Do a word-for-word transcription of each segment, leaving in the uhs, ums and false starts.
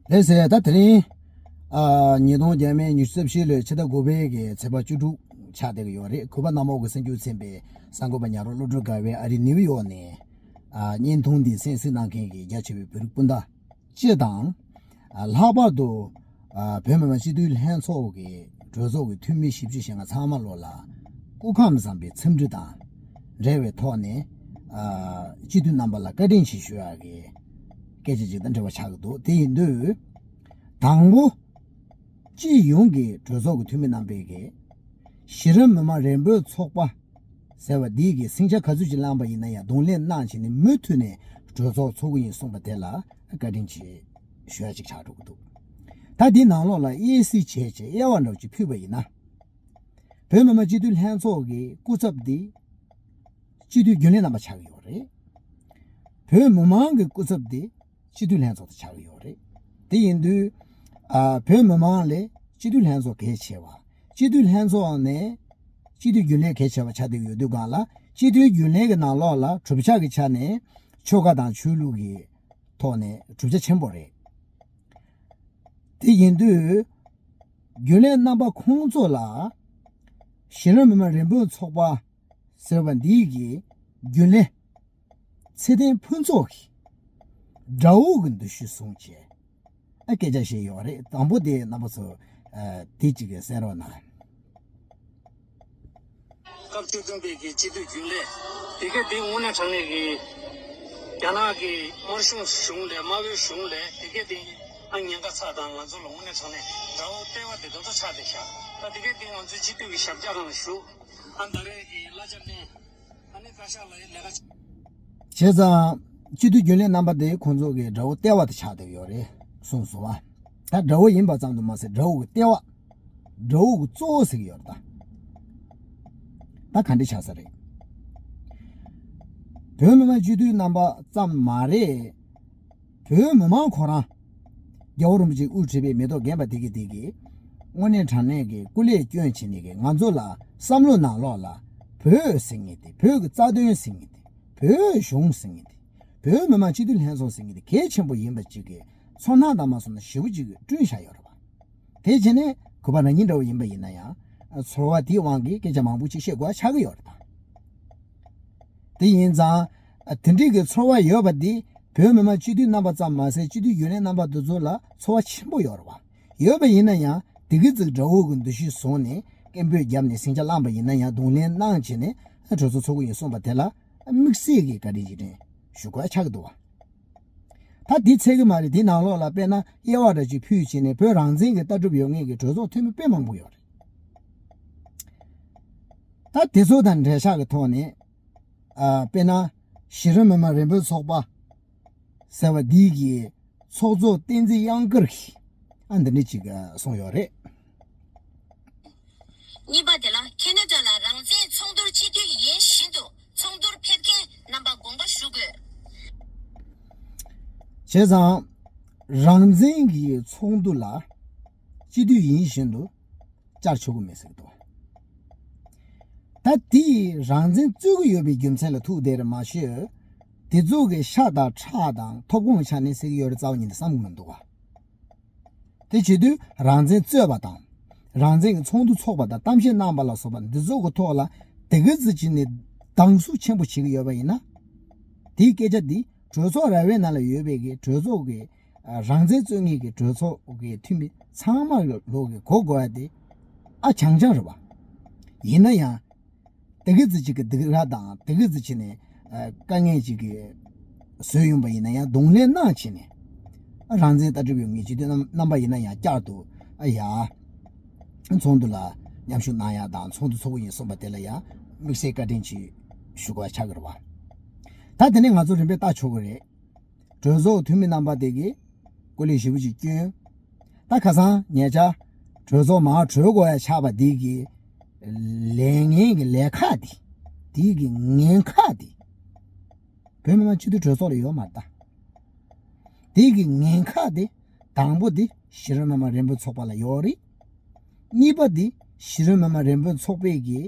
ལགས་སོ། ད་དེ་རིང་ཨ་ཉིས་སྟོང་བརྒྱ་མེད་ཉི་ཤུ་རྩ་བཞི་ལོའི་ཕྱི་ཟླ་དགུ་པའི་གི་ཚེས་པ་བཅུ་དྲུག་ཆགས་བསྡད་ཀྱི་ཡོད་རེད། གུས་པ་རྣམ་པ་གི་སེམས་འགུལ་ཚན་པའི་གསར་འགོད་པ་ཉག་རོང་བློ་གྲོས་དགའ་བས་ཨ་རི་ནིའུ་ཡོག་ནས་ཨ་བརྙན་ཐུང་འདི་གསན་གཟིགས་གནང་མཁན་གྱི་རྒྱ་ཆེ་བའི་བོད་རིགས་སྤུན་ཟླ་སྤྱི་དང་། ཨ་ལྷག་པར་དུ་ཨ་བོད་མི་མང་སྤྱི་འཐུས་ལྷན་ཚོགས་ཀྱི་གྲོས་ཚོགས་ཀྱི་འཐུས་མི་བཞི་བཅུ་ཞེ་ལྔ་ཚང་མ་ལོ་ལ་སྐུ་ཁམས་བཟང་པའི་འཚམས་འདྲི་དང་འབྲེལ་བའི་ཐོག་ནས་ཨ་སྤྱི་འཐུས་རྣམ་པ་ལ་བཀའ་དྲིན་ཆེ་ཞུ་ཡག་གི་སྐད་ཆ་ཅིག་དང་འབྲེལ་བ་ཆགས་ཀྱི་འདུག་དེ་ཡིན་དུས། དང་པོ། སྤྱི་ཡོངས་ཀྱི་གྲོས་ཚོགས་ཀྱི་འཐུས་མི་རྣམ་པས་ཀྱི་གཞི་རིམ་མི་མང་རེ་འབོད་ཚོགས་པ་ཟེར་བ་འདིའི་གི་སིང་ཆ་ག་ཚོད་ཅིག་བླངས་པ་ཡིན་ན་ཡང་གདོང་ལེན་གནང་བྱས་ནས་མུ་མཐུད་ནས་གྲོས་ཚོགས་ཚོགས་ཀྱི་ཡིན་གསུངས་པ་དེ་ལ་བཀའ་དྲིན་ཆེ་ཞུ་ཡ་ཅིག་ཆགས་འགྲོ་གི་འདུག་ད་འདི་ནང་ལོགས་ལ་དབྱེ་གསེས་བྱས་བྱས་དབྱེ་བ་འདྲ་བོ་ཅིག་ཕུལ་བ་ཡིན་ན། བོད་མི་མང་སྤྱི་འཐུས་ལྷན་ཚོགས་ཀྱི་སྐུ་ཚབ་འདི་སྤྱི་འཐུས་རྒྱུན་ལས་རྣམ་པ་ཆགས་ཀྱི་ཡོད་རེད། བོད་མི་མང་གི་སྐུ་ཚབ་འདི་སྤྱི་འཐུས་ལྷན་ཚོགས་དེ་ཆགས་ཀྱི་ཡོད་རེད། དེ་ཡིན་དུས། ཨ་བོད་མི་མང་ལས་སྤྱི་འཐུས་ལྷན་ཚོགས་གལ་ཆེ་བ། སྤྱི་འཐུས་ལྷན་ཚོགས་ནས་སྤྱི་འཐུས་རྒྱུན་ལས་གལ་ཆེ་བ་ཆགས་བསྡད་ཡོད་དུས་སྒང་ལ་སྤྱི་འཐུས་རྒྱུན་ལས་ཀྱི་ནང་ལོགས་ལ་གྲུབ་ཆ་གི་ཆ་ནས་ཆོལ་ཁ་དང་ཆོས་ལུགས་ཀྱི་ཐོག་ནས་གྲུབ་ཆ་ཆེན་པོ་རེད། དེ་ཡིན་དུས། རྒྱུན་ལས་རྣམ་པ་ཁོང་ཚོ་ལ་གཞི་རིམ་མི་མང་རེ་འབོད་ཚོགས་པ་ཟེར་བ་འདིའི་གི་རྒྱུན་ལས་ཚེ་བརྟན་ཕུན་ཚོགས་ཀྱིས་དགྲ་བོ་གི་འདུ་ཤེས་བཟུང་བྱས། ཨ་སྐད་ཆ་བཤད་ཡོད་རེད། དང་པོ་དེ་རྣམ་པ་ཚོ་ཨ་དེ་གཅིག་གི་གསན་རོགས་གནང་། སྐབས་བཅུ་བདུན་པའི་གི་སྤྱི་འཐུས་རྒྱུན་ལས་དེ་ག་དེ་དངོས་གནས་དྲང་གནས་ཀྱི་རྒྱ་ནག་གི་དམར་གཞུང་གཞུང་ལས་དམར་པོའི་གཞུང་ལས་དེ་ག་དེ་ཨ་ཉེན་ཁ་ཚ་དང་ང་ཚོ་ལ་དངོས་གནས་དྲང་གནས་དགྲ་བོ་ལྟེ་བ་དེ་དོན་དུ་ཆགས་བསྡད་ཤག་ད་དེ་ག་དེ་ང་ཚོའི་སྤྱི་འཐུས་ཀྱི་ཞབས་བཀྱག་སྒང་ལ་བཞུགས། ཨ་ད་རེས་ཀྱི་གླ་ཆ་ནས་ཨ་ནི་བཀའ་ཤག་ལ་ལས་ཀ་བྱེད་ཙང་སྤྱི་འཐུས་རྒྱུན་ལས་རྣམ་པ་དེ་ཁོང་ཚོ་གི་དགྲ་བོ་ལྟེ་བ་དེ་ཆགས་བསྡད་ཡོད་རེད་གསུངས་སོང་བ། ད་དགྲ་བོ་ཡིན་པ་ཙམ་དུ་མ་ཟད་དགྲ་བོ་གི་ལྟེ་བ། དགྲ་བོ་གི་གཙོ་བོ་ཟེར་གི་ཡོད་རེད་ད། ད་ག་འདྲ་ཆགས་ས་རེད། བོད་མི་མང་སྤྱི་འཐུས་རྣམ་པ་ཙམ་མ་རེད། བོད་མི་མང་ཁོ་རང་རྒྱལ་བ་རིན་པོ་ཆེས་དབུ་ཁྲིད་པའི་མེ་ཏོག་རྒན་པ་དེ་གི་དེ་གི་དངོས་གནས་དྲང་གནས་ཀྱི་སྐུ་ལས་བསྐྱོན་བྱས་ནས་ཀྱི་ང་ཚོ་ལ་བསམ་བློ་ནང་ལོགས་ལ་བོད་ཟེར་མཁན་དེ་བོད་ཀྱི་རྩ་དོན་ཟེར་མཁན་དེ་བོད་གཞུང་ཟེར་མཁན་དེ་བོད་མི་མང་སྤྱི་འཐུས་ལྷན་ཚོགས་ཟེར་མཁན་དེ་གལ་ཆེན་པོ་ཡིན་པ་ཅིག་གི་ཚོར་སྣང་དང་མ་སོང་ན་ཞེ་པོ་ཅིག་བསྐྲུན་བཞག་ཡོད་རེད་པ། དེ་བྱས་ནས་གུས་པ་རང་ཉིད་འདྲ་བོ་ཡིན་པ་ཡིན་ན་ཡང་ཚོར་བ་དེའི་དབང་གིས་སྐད་ཆ་མང་པོ་ཅིག་བཤད་དགོས་ཆགས་ཀྱི་ཡོད་རེད་ད། དེ་ཡིན་ཙང་། དེ་འདྲའི་གི་ཚོར་བ་ཡོད་པ་འདི་བོད་མི་མང་སྤྱི་འཐུས་རྣམ་པ་ཙམ་མ་ཟད་སྤྱི་འཐུས་རྒྱུན་ལས་རྣམ་པ་འདི་ཚོ་ལ་ཚོར་བ་ཆེན་པོ་ཡོད་རེད་བ། ཡོད་པ་ཡིན་ན་ཡང་དེ་གི་ཙིག་དགྲ་བོ་གི་འདུ་ཤེས་བཟུང་ནས་སྐད་འབོད་བརྒྱབ་ནས་ཟིང་ཆ་བསླངས་པ་ཡིན་ན་ཡང་གདོང་ལེན་གནང་བྱས་ནས་གྲོས་ཚོགས་ཚོགས་ཀྱི་ཡིན་གསུངས་པ་དེ་ལ་དམིགས་བསལ་གྱི་བཀའ་དྲིན་རྗེས་དྲན་ཞུ་དགོས་ཆགས་ཀྱི་འདུག་བ། ད་འདི་ཚད་ཀྱི་མ་རེད། འདི་ནང་ལོགས་ལ་དཔེར་ན་དབྱེ་བ་འདྲ་ཅིག་ཕུལ་བྱས་ནས་བོད་རང་བཙན་གྱི་ལྟ་གྲུབ་ཡོད་མཁན་གྱི་གྲོས་ཚོགས་འཐུས་མི་དཔེ་མང་པོ་ཡོད་རེད། ད་དེ་ཚོ་དང་འབྲེལ་ཆགས་ཀྱི་ཐོག་ནས། ཨ་དཔེར་ན་གཞི་རིམ་མི་མང་རེ་འབོད་ཚོགས་པ་ཟེར་བ་འདིའི་གི་ཚོགས་གཙོ་བསྟན་འཛིན་དབྱངས་དཀར་གྱིས་ཨ་འདི་འདྲ་ཅིག་གསུངས་ཡོད་རེད། གཉིས་པ་དེ་ལ་ཁེ་ན་ཌ་ལ་རང་བཙན་ཚོགས་འདུར་སྤྱི་འཐུས་ཡིན་བཞིན་དུ་ཚོགས་འདུར་ཕེབས་མཁན་རྣམ་པ་དགོངས་པ་ཞུ་དགོས། བྱས་ཙང་། རང་བཙན་གྱི་ཚོགས་འདུ་ལ་སྤྱི་འཐུས་ཡིན་བཞིན་དུ་བཅར་ཆོག་གི་མེད་ཟེར་གྱི་འདུག་ད་དེས་རང་བཙན་རྩོད་ཀྱི་ཡོད་པའི་རྒྱུ་མཚན་ལ་ཐུག་བསྡད་རེད་མ་ཤེས། དེ་ཚོ་གི་ཤ་དང་ཁྲག་དང་ཐོབ་ཁོངས་ཆ་ནས་ཟེར་གྱི་ཡོད་རེད་རྩ་བ་ཉིད་ནས་བསམ་གྱི་མི་འདུག་བ། དེ་བྱེད་དུས་རང་བཙན་རྩོད་པ་དང་། རང་བཙན་གྱི་ཚོགས་འདུ་འཚོགས་པ་དང་གཏམ་བཤད་གནང་པ་ལ་སོགས་པ་འདི་ཚོ་གི་ཐོག་ལ་དེ་ག་ཙམ་ཅིག་ནས་སྡང་ཟུག་ཆེན་པོ་བྱེད་ཀྱི་ཡོད་པ་ཡིན་ན། དེའི་སྐད་ཆ་འདི་གྲོས་ཚོགས་ར་བའི་ནང་ལ་ཡོད་པའི་གི་གྲོས་ཚོགས་ཀྱི་རང་བཙན་རྩོད་མཁན་གྱི་གྲོས་ཚོགས་ཀྱི་འཐུས་མི་ཚང་མ་ལོག་གི་གོ་དགོས་ཡ་དེ་ཨ་བྱང་བྱང་རེད་བ། ཡིན་ན་ཡང་། དེ་གི་ཙི་ཅིག་གི་སྡིགས་ར་དང་དེ་གི་ཙི་ཅིག་ནས་དཀའ་ངལ་ཅིག་གི་བཟོས་ཡོང་པ་ཡིན་ན་ཡང་གདོང་ལེན་གནང་བྱས་ནས་རང་བཙན་ལྟ་གྲུབ་ཡོད་མཁན་སྤྱི་འཐུས་རྣམ་རྣམ་པ་ཡིན་ན་ཡང་བསྐྱར་དུ་ཨ་ཡ་ཚོགས་འདུ་ལ་མཉམ་ཞུགས་གནང་ཡ་དང་ཚོགས་འདུ་ཚོགས་ཀྱི་ཡིན་གསུངས་པ་དེ་ལ་ཡང་དམིགས་བསལ་བཀའ་དྲིན་ཆེ་ཞུ་དགོས་ཆགས་ཀྱི་རེད་བ། ད་དེ་ནས་ང་ཚོ་རིམ་པས་ལྟ་ཆོག་གི་རེད། གྲོས་ཚོགས་འཐུས་མི་རྣམ་པ་དེ་གིས་སྐུ་ལས་ཞེ་པོ་ཅིག་བསྐྱོན། ད་ཁ་སང་ཉེ་ཆར་གྲོས་ཚོགས་མར་གྲོལ་དགོས་ཡ་ཆགས་པ་དེ་གི་ལས་ངན་གྱི་ལས་ཁག་དེ་དེ་གི་ངན་ཁག་དེ་བོད་མི་མང་སྤྱི་འཐུས་གྲོས་ཚོགས་ལ་ཡོད་མ་རེད་ད། དེ་གི་ངན་ཁག་དེ་དང་པོ་དེ་གཞི་རིམ་མི་མང་རེ་འབོད་ཚོགས་པ་ལ་ཡོད་རེད། གཉིས་པ་དེ་གཞི་རིམ་མི་མང་རེ་འབོད་ཚོགས་པའི་གི་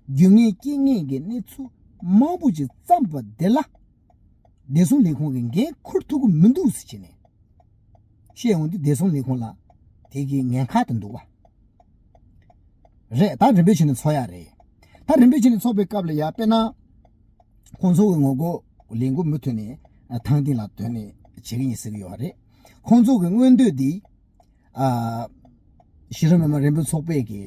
རྒྱུ་ངན་རྐྱེན་ངན་གྱི་གནས་ཚུལ་མང་པོ་ཅིག་བརྩམས་པ་དེ་ལ། བདེ་སྲུང་ལས་ཁུངས་ཀྱིས་འགན་འཁུར་ཐུབ་ཀྱི་མི་འདུག་ཟེར་བྱས་ནས། བཤད་འོང་དུས་བདེ་སྲུང་ལས་ཁུངས་ལ་དེ་གི་ཉེན་ཁ་དེ་འདུག་བ། རེད། ད་རིམ་པས་བྱས་ནས་འཚོགས་ཡ་རེད། ད་རིམ་པས་བྱས་ནས་འཚོགས་པའི་སྐབས་ལ་ཡ་དཔེར་ན། ཁོང་ཚོ་གི་ངོ་རྒོལ་ལས་འགུལ་མུ་མཐུད་ནས་ཐང་སྟེང་ལ་དོན་ནས་བྱེད་ཀྱི་ཡིན་ཟེར་གྱི་ཡོད་རེད། ཁོང་ཚོ་གི་མངོན་འདོད་འདི། ཨ། གཞི་རིམ་མི་མང་རིམ་སྤེལ་ཚོགས་པའི་གི་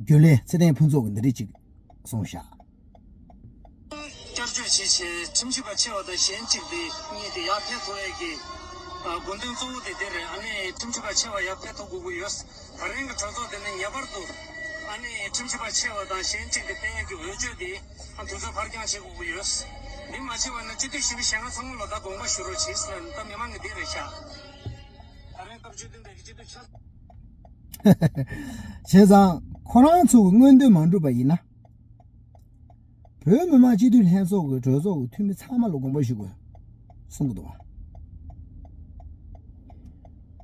རྒྱུན་ལས་ཚེ་བརྟན་ཕུན་ཚོགས་ཀྱིས་འདི་འདྲ་ཅིག་གསུངས་བཞག་བསྐྱར་བཅོས་བྱས་བྱས་ཁྲིམས་ཞིབ་པ་ཆེ་བ་དང་གཞན་གཅིག་དེ་གཉིས་དེ་ཡར་ཕེབས་ཐུབ་ཡས་ཀྱི་དགོས་འདུན་གཙོ་བོ་དེ་དེ་རེད། ཨ་ནི་ཁྲིམས་ཞིབ་པ་ཆེ་བ་ཡར་ཕེབས་ཐུབ་དགོས་ཀྱི་ཡོད། ད་རིང་གི་གྲོས་ཚོགས་དེ་ནི་ངེས་པར་དུ་ཨ་ནི་ཁྲིམས་ཞིབ་པ་ཆེ་བ་དང་གཞན་གཅིག་དེ་ཕེབས་ཡས་ཀྱི་འོས་ཆོས་དེ་དུས་ཚོད་ཕར་འགྱངས་བྱེད་དགོས་ཀྱི་ཡོད། འདི་མ་བྱས་པ་ན་སྤྱི་འཐུས་ཞིབ་པའི་གཞན་ཁ་ཚང་མ་ལ་ད་དགོངས་པ་ཞུ་རོགས་བྱེད་ཟེར་ན་ད་མི་མང་གི་འདི་རེད་ཤག་ད་རིང་སྐབས་བཅུ་བདུན་པའི་སྤྱི་འཐུས་ཆགས། བྱས་ཙང་ཁོ་རང་ཚོ་གི་མངོན་འདོད་མ་འགྲུབ་པ་ཡིན་ན། བོད་མི་མང་སྤྱི་འཐུས་ལྷན་ཚོགས་ཀྱི་གྲོས་ཚོགས་ཀྱི་འཐུས་མི་ཚང་མ་ལ་དགོངས་པ་ཞུ་དགོས་གསུང་གི་འདུག་བ།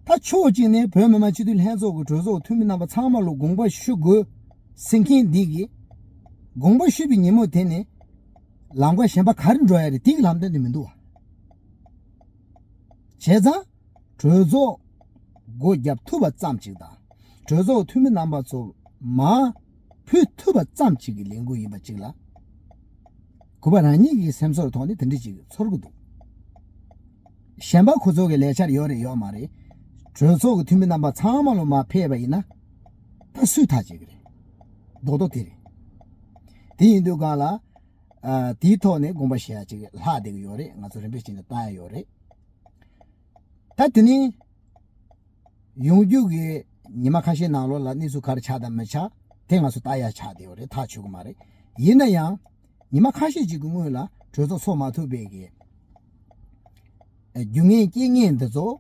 ད་ཕྱོགས་གཅིག་ནས་བོད་མི་མང་སྤྱི་འཐུས་ལྷན་ཚོགས་ཀྱི་གྲོས་ཚོགས་འཐུས་མི་རྣམ་པ་ཚང་མ་ལ་དགོངས་པ་ཞུ་དགོས་ཟེར་མཁན་འདི་གིས། དགོངས་པ་ཞུས་པའི་ཉིན་མོ་དེ་ནས་ལམ་ཁ་གཞན་པ་ག་རེ་འགྲོ་ཡ་རེད། དེ་གི་ལམ་སྟོན་དེ་མི་འདུག་བ། བྱས་ཙང་། གྲོས་ཚོགས་སྒོ་བརྒྱབ་ཐུབ་པ་ཙམ་ཅིག་དང་། གྲོས་ཚོགས་འཐུས་མི་རྣམ་པ་ཚོ་མར་ཕུད་ཐུབ་པ་ཙམ་ཅིག་གི་ལས་འགུལ་ཡིན་པ་ཅིག་ལ། གུས་པ་རང་ཉིད་ཀྱི་སེམས་ཚོར་ཐོག་ནས་དེ་འདྲ་ཅིག་ཚོར་གི་འདུག་གཞན་པ་ཁོ་ཚོ་གི་ལས་འཆར་ཡོད་རེད་ཡོད་མ་རེད། གྲོས་ཚོགས་ཀྱི་འཐུས་མི་རྣམ་པ་ཚང་མ་ལ་མར་ཕེབས་པ་ཡིན་ན། ད་སུས་ཐག་བཅད་གི་རེད། རྡོག་རྡོག་དེ་རེད། དེ་ཡིན་དུས་གང་ལ། ཨ། དེའི་ཐོག་ནས་དགོངས་པ་བཞེས་ཡ་ཅིག་ལྷག་བསྡད་ཀྱི་ཡོད་རེད། ང་ཚོ་རིམ་པས་བྱས་ནས་བཏང་ཡ་ཡོད་རེད། ད་དེ་ནས་ཡོང་རྒྱུ་གི་ཉི་མ་ཁ་ཤས་ནང་ལོགས་ལ་གནས་ཚུལ་ག་རེ་ཆགས་དང་མི་ཆགས་དེ་ང་ཚོ་ལྟ་ཡ་ཆགས་བསྡད་ཡོད་རེད། ཐག་ཆོད་ཀྱི་མ་རེད། ཡིན་ན་ཡང་ཉི་མ་ཁ་ཤས་ཅིག་གི་སྔོན་ལ་གྲོས་ཚོགས་ཚོགས་མ་ཐུབ་པའི་གི་རྒྱུ་ངན་རྐྱེན་ངན་འདི་ཚོ་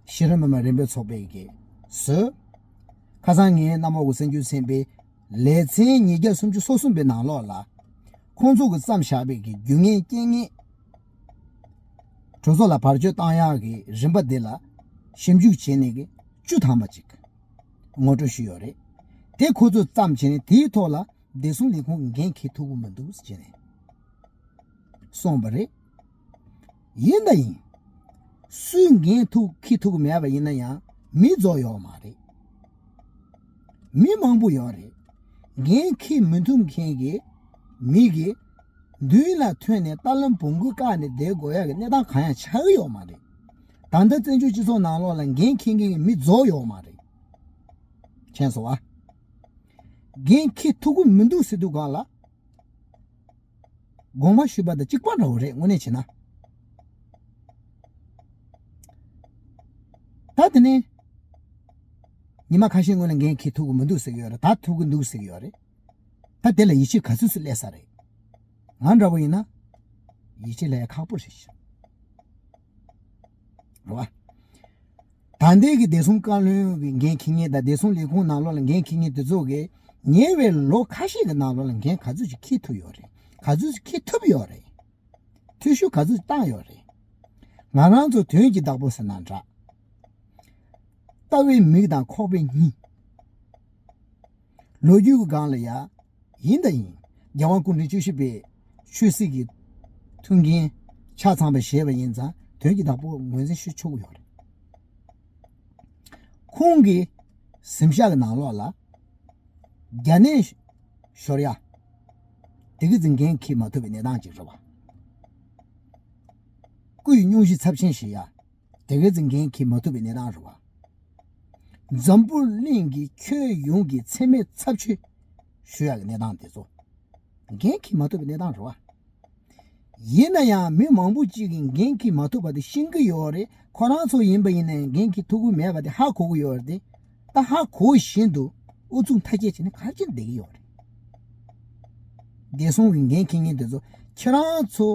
གཞི་རིམ་མི་མང་རིམ་སྤེལ་ཚོགས་པའི་གི་བཟོས། ཁ་སང་ངའི་རྣམ་པ་གུ་གསར་འགྱུར་ཚན་པའི་ལེ་ཚན་ཉིས་བརྒྱ་སུམ་ཅུ་སོ་གསུམ་པའི་ནང་ལོགས་ལ། ཁོང་ཚོ་གིས་བརྩམས་བཞག་པའི་གི་རྒྱུ་ངན་རྐྱེན་ངན། གྲོས་ཚོགས་ལ་བར་ཆད་བཏང་ཡག་གི་རིམ་པ་འདི་ལ་ཞིབ་འཇུག་བྱས་ནས་གི་བཅུ་ཐམ་པ་ཅིག་ངོ་སྤྲོད་ཞུས་ཡོད་རེད། དེ་ཁོ་ཚོས་བརྩམས་བྱས་ནས་དེའི་ཐོག་ལ་བདེ་སྲུང་ལས་ཁུངས་ཀྱིས་འགན་འཁྱེར་ཐུབ་ཀྱི་མི་འདུག་ཟེར་བྱས་ནས་གསུངས་པ་རེད། ཡིན་ད་ཡིན། སུས་འགན་ཐུག་འཁྱེར་ཐུབ་ཀྱི་མེད་པ་ཡིན་ན་ཡང་མི་རྫོགས་ཡོད་མ་རེད། མི་མང་པོ་ཡོད་རེད། འགན་འཁྱེར་མི་ཐུབ་མཁན་གྱི་མི་གིས་མདུན་ལ་ཐོན་ནས་ལྟ་ལམ་བོང་གུ་བཀག་ནས་བསྡད་དགོས་ཡག་གི་གནས་སྟངས་གང་ཡང་ཆགས་ཀྱི་ཡོད་མ་རེད། ད་ལྟ་བཙན་བྱོལ་སྤྱི་ཚོགས་ནང་ལོགས་ལ་འགན་འཁྱེར་མཁན་གྱི་མི་རྫོགས་ཡོད་མ་རེད། མཁྱེན་སོང་ཨ། འགན་འཁྱེར་ཐུབ་ཀྱི་མི་འདུག་ཟེར་དུས་སྒང་ལ། དགོངས་པ་ཞུས་པ་དང་གཅིག་པ་འདྲ་བོ་རེད། དངོས་གནས་བྱས་ན། ད་དེ་ནས་ཉི་མ་ཁ་ཤས་སྔོན་ལ་འགན་འཁྱེར་ཐུབ་ཀྱི་མི་འདུག་ཟེར་གྱི་ཡོད་རེད། ད་ཐུབ་ཀྱི་འདུག་ཟེར་གྱི་ཡོད་རེད། ད་དེ་ལ་ཡིད་ཆེས་ག་ཚོད་ཚོད་སླེབས་ས་རེད། ང་འདྲ་བོ་ཡིན་ན་ཡིད་ཆེས་སླེབས་ཡ་ཁག་པོ་རེད། རེད་བ། ད་ལྟའི་གི་བདེ་སྲུང་བཀའ་བློན་གྱི་འགན་འཁྱེར་མཁན་དང་བདེ་སྲུང་ལས་ཁུངས་ནང་ལོགས་ལ་འགན་འཁྱེར་མཁན་དེ་ཚོ་གིས་ཉེ་བའི་ལོ་ཁ་ཤས་ཀྱི་ནང་ལོགས་ལ་འགན་ག་ཚོད་ཅིག་འཁྱེར་ཐུབ་ཡོད་རེད། ག་ཚོད་ཅིག་འཁྱེར་ཐུབ་ཡོད་རེད། འཐུས་ཤོར་ག་ཚོད་བཏང་ཡོད་རེད། ང་རང་ཚོ་དོན་གྱི་བདག་པོ་ཟེར་ན་འདྲ། ལྟ་བའི་མིག་དང་ཁོག་པའི་སྙིང་། ལོ་རྒྱུས་ཀྱི་སྒང་ལ་ཡ། ཡིན་དང་ཡིན། རྒྱལ་དབང་སྐུ་ཕྲེང་བཅུ་བཞི་པའི་ཆོས་སྲིད་ཀྱི་མཐུན་རྐྱེན་ཆ་ཚང་བ་བཞེས་པ་ཡིན་ཙང་དོན་གྱི་བདག་པོ་ངོས་འཛིན་ཞུ་ཆོག་གི་ཡོད་རེད། ཁོང་གི་གཟིམ་ཤག་གི་ནང་ལོགས་ལ་རྒྱ་ནད་ཤོར་ཡ། དེ་གི་ཙི་འགན་འཁྱེར་མ་ཐུབ་པའི་གནས་སྟངས་ཅིག་རེད་བ། སྐུ་ཡི་སྙུང་གཞི་ཚབས་ཆེན་བཞེས་ཡ། དེ་གི་ཙི་འགན་འཁྱེར་མ་ཐུབ་པའི་གནས་སྟངས་རེད་བ། འཛམ་བུ་གླིང་གི་ཁྱོན་ཡོངས་ཀྱི་མཚན་སྨད་ཚབས་ཆེ་ཞུ་ཡག་གི་གནས་སྟངས་དེ་ཚོ་འགན་འཁྱེར་མ་ཐུབ་པའི་གནས་སྟངས་རེད་བ། ཡིན་ན་ཡང་མི་མང་པོ་གཅིག་གིས་འགན་འཁྱེར་མ་ཐུབ་པ་དེ་ཤེས་ཀྱི་ཡོད་རེད། ཁོ་རང་ཚོ་ཡིན་པ་ཡིན་ན་ཡང་འགན་འཁྱེར་ཐུབ་ཀྱི་མེད་པ་དེ་ཧ་གོ་གི་ཡོད་རེད་དེ། ད་ཧ་གོ་བཞིན་དུ་ཨུ་ཚུགས་མཐའ་སྐྱེལ་བྱས་ནས་ག་རེ་བྱས་ནས་བསྡད་ཀྱི་ཡོད་རེད། བདེ་སྲུང་གི་འགན་འཁྱེར་མཁན་དེ་ཚོ་ཁྱེད་རང་ཚོ་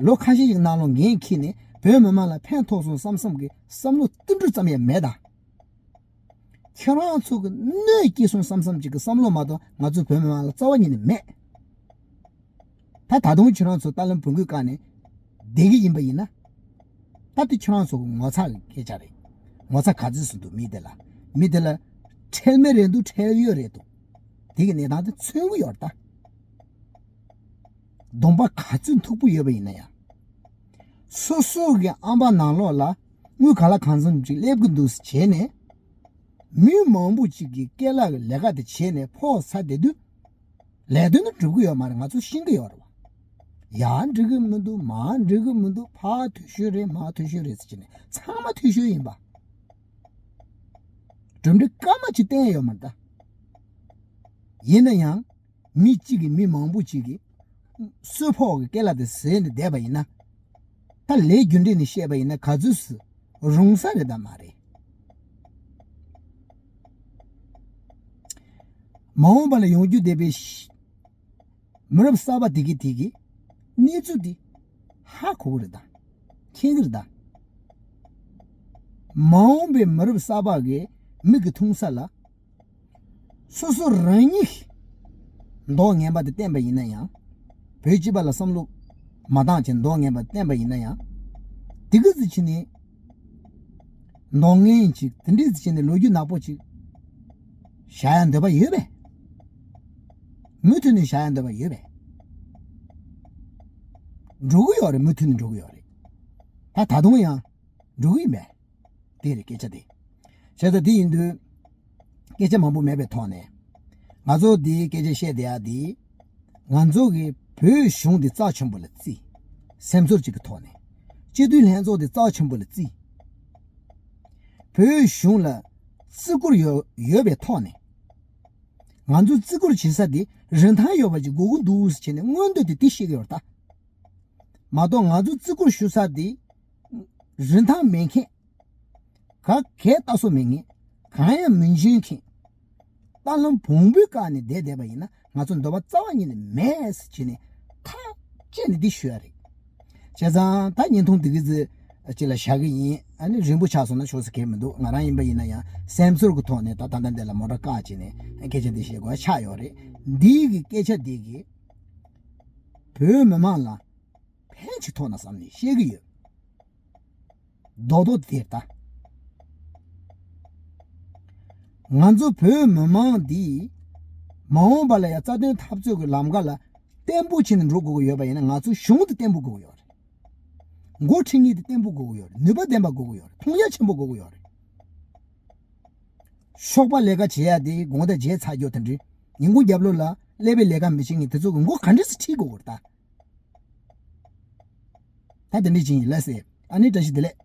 ལོ་ཁ་ཤས་ཤིག་ནང་ལོགས་འགན་འཁྱེར་ནས་བོད་མི་མང་ལ་ཕན་ཐོགས་སོང་བསམ་བསམ་གྱི་བསམ་བློ་ཏིལ་འབྲུ་ཙམ་ཡང་མེད་ད། ཁྱེད་རང་ཚོ་གི་གནོད་སྐྱེལ་སོང་བསམ་བསམ་ཅིག་གི་བསམ་བློ་མ་གཏོགས་ང་ཚོ་བོད་མི་མང་ལ་རྩ་བ་ཉིད་ནས་མེད། ད་ད་དུང་ཁྱེད་རང་ཚོ་ལྟ་ལམ་བོང་གུ་བཀག་ནས་བསྡད་ཀྱི་ཡིན་པ་ཡིན་ན། ད་དེ་ཁྱེད་རང་ཚོ་གི་ངོ་ཚ་གི་སྐད་ཆ་རེད། ངོ་ཚ་ག་ཚོད་སོང་འདུག་མི་དེ་ལ། མི་དེ་ལ་ཁྲེལ་མེད་རེད་འདུག་ཁྲེལ་ཡོད་རེད་འདུག་དེ་གི་གནས་སྟངས་དེ་མཚོན་གི་ཡོད་རེད་ད། གདོང་པ་ག་ཚོད་མཐུག་པོ་ཡོད་པ་ཡིན་ན་ཡང་། སོ་སོ་གི་ཨམ་པ་ནང་ལོགས་ལ་ དངུལ་ག་ལ་གང་འཚམ་ཅིག་སླེབས་ཀྱི་འདུག་ཟེར་བྱས་ནས། མི་མང་པོ་ཅིག་གིས་སྐད་ལ་ལས་ཀ་དེ་བྱས་ནས་ཕོག་ཚར་བསྡད་དུས། ལས་དོན་དེ་འགྲུབ་ཀྱི་ཡོད་མ་རེད། ང་ཚོ་ཤེས་ཀྱི་ཡོད་རེད་བ། ཡར་འགྲིག་གི་མི་འདུག་མར་འགྲིག་གི་མི་འདུག་ཕར་འཐུས་ཤོར་རེད། མར་འཐུས་ཤོར་རེད་ཟེར་བྱས་ནས་ཚང་མ་འཐུས་ཤོར་ཡིན་པ། གྲུབ་འབྲས་སྐར་མ་གཅིག་བསྟན་ཡོད་མ་རེད་ད། ཡིན་ན་ཡང་། མི་གཅིག་གིས་མི་མང་པོ་གཅིག་གིས་གསོད་ཕོག་གི་སྐད་ལ་དེ་ཟེར་ནས་བསྡད་པ་ཡིན་ན། ད་ལས་རྒྱུ་འབྲས་ནས་བཤད་པ་ཡིན་ན་ག་ཚོད་སུ་རུང་ས་རེད་དམ་མ་རེད། མ་འོངས་པ་ལ་ཡོང་རྒྱུ་བསྡད་པའི་མི་རབས་གསར་པ་དེ་གི་དེ་གི་གནས་ཚུལ་དེ་ཧ་གོ་གི་རེད་དམ། མཁྱེན་གི་རེད་དམ། མ་འོངས་པའི་མི་རབས་གསར་པ་གི་མིག་གིས་མཐོང་ས་ལ། སོ་སོ་རང་ཉིད་མདོག་ངན་པ་དེ་བསྟན་པ་ཡིན་ན་ཡང་། བོད་སྤྱི་པ་ལ་བསམ་བློ་མ་བཏང་བྱས་མདོག་ངན་པ་བསྟན་པ་ཡིན་ན་ཡང་། དེ་གི་ཟི་ཕྱི་ནས་མདོག་ངན་ཅིག་དེ་འདྲའི་ཟི་ཕྱི་ནས་ལོ་རྒྱུས་ནག་པོ་ཅིག་བཞག་ཡ་འདོད་པ་ཡོད་པས། མུ་མཐུད་ནས་བཞག་ཡ་འདོད་པ་ཡོད་པས། འགྲོ་གི་ཡོད་རེད། མུ་མཐུད་ནས་འགྲོ་གི་ཡོད་རེད། ད་ད་དུང་ཡང་འགྲོ་གི་ཡིན་པས། དེ་རེད་སྐད་ཆ་དེ། བྱས་ཙང་དེ་ཡིན་དུས། སྐད་ཆ་མང་པོ་མེད་པའི་ཐོག་ནས། ང་ཚོ་འདིའི་སྐད་ཆ་བཤད་བསྡད་ཡ་འདི། ང་ཚོ་གི་བོད་གཞུང་འདི་རྩ་ཆེན་པོ་ལ་བརྩི། སེམས་ཚོར་ཅིག་གི་ཐོག་ནས། སྤྱི་འཐུས་ལྷན་ཚོགས་འདི་རྩ་ཆེན་པོ་ལ་བརྩི། བོད་གཞུང་ལ་བརྩི་བཀུར་ཡོད་ཡོད་པའི་ཐོག་ནས། ང་ཚོ་བརྩི་བཀུར་བྱེད་ས་འདི་རིན་ཐང་ཡོད་པ་ཅིག་དགོས་ཀྱི་འདུག་ཟེར་བྱས་ནས་མངོན་འདོད་དེ་དེ་བཤད་ཀྱི་ཡོད་རེད་ད། མ་གཏོགས་ང་ཚོ་བརྩི་བཀུར་ཞུ་ས་འདི་རིན་ཐང་མེད་མཁན། ག་གས་ལྟ་སོ་མེད་ངེས། གང་ཡང་མི་འཇོན་མཁན། ད་ལམ་བོང་བུའི་བཀག་ནས་བསྡད་བསྡད་པ་ཡིན་ན་ང་ཚོ་འདོད་པ་རྩ་བ་ཉིད་ནས་མེད་ཟེར་བྱས་ནས་ཐག་བཅད་ནས་འདི་ཞུ་ཡ་རེད། བྱས་ཙང་ད་བརྙན་ཐུང་འདི་གི་ཚེ་ཅིག་ལ་བཞག་གི་ཡིན། ཨ་ནི་རིང་པོ་ཆགས་སོང་ན་ཆོག་ས་གས་མི་འདུག་ང་རང་ཡིན་པ་ཡིན་ན་ཡང་སེམས་ཚོར་གི་ཐོག་ནས་ད་ད་ལྟ་འདི་ལ་མོ་ཊ་བཀག་བྱས་ནས་སྐད་ཆ་འདི་བཤད་དགོས་ཆགས་ཡོད་རེད། འདི་གི་སྐད་ཆ་འདི་གི་བོད་མི་མང་ལ་ཕན་ཅིག་ཐོགས་ན་བསམ་ནས་བཤད་གི་ཡོད། རྡོག་རྡོག་དེ་ལྟ། ང་ཚོ་བོད་མི་མང་འདི་མ་འོངས་པ་ལ་ཡང་རྩ་དོན་འཐབ་རྩོད་ཀྱི་ལམ་ཁ་ལ་བརྟན་པོ་བྱས་ནས་འགྲོ་དགོས་ཀྱི་ཡོད་པ་ཡིན་ན་ང་ཚོ་གཞུང་དེ་བརྟན་པོ་དགོས་ཀྱི་ཡོད་རེད། འགོ་ཁྲིད་མཁན་དེ་བརྟན་པོ་དགོས་ཀྱི་ཡོད་རེད། ནུས་པ་ལྡན་པ་དགོས་ཀྱི་ཡོད་རེད། མཐོང་རྒྱ་ཆེན་པོ་དགོས་ཀྱི་ཡོད་རེད། ཤོག་པ་ལས་ཀ་བྱེད་ཡ་དེ་དགོང་དག་བརྗེད་ཚར་རྒྱུ་དེ་འདྲ། ཉིན་གུང་རྒྱབ་ལོགས་ལ་ཀླད་པའི་ལས་ཀ་མི་བྱེད་མཁན་དེ་ཚོ་གི་མགོ་ག་འདྲས་སེ་ཁྲིད་དགོས་ཀྱི་རེད་ད། ད་དེ་འདྲས་ཅིག་ཡིན་ལགས་སེ། ཨ་ནི་བཀྲ་ཤིས་བདེ་ལེགས།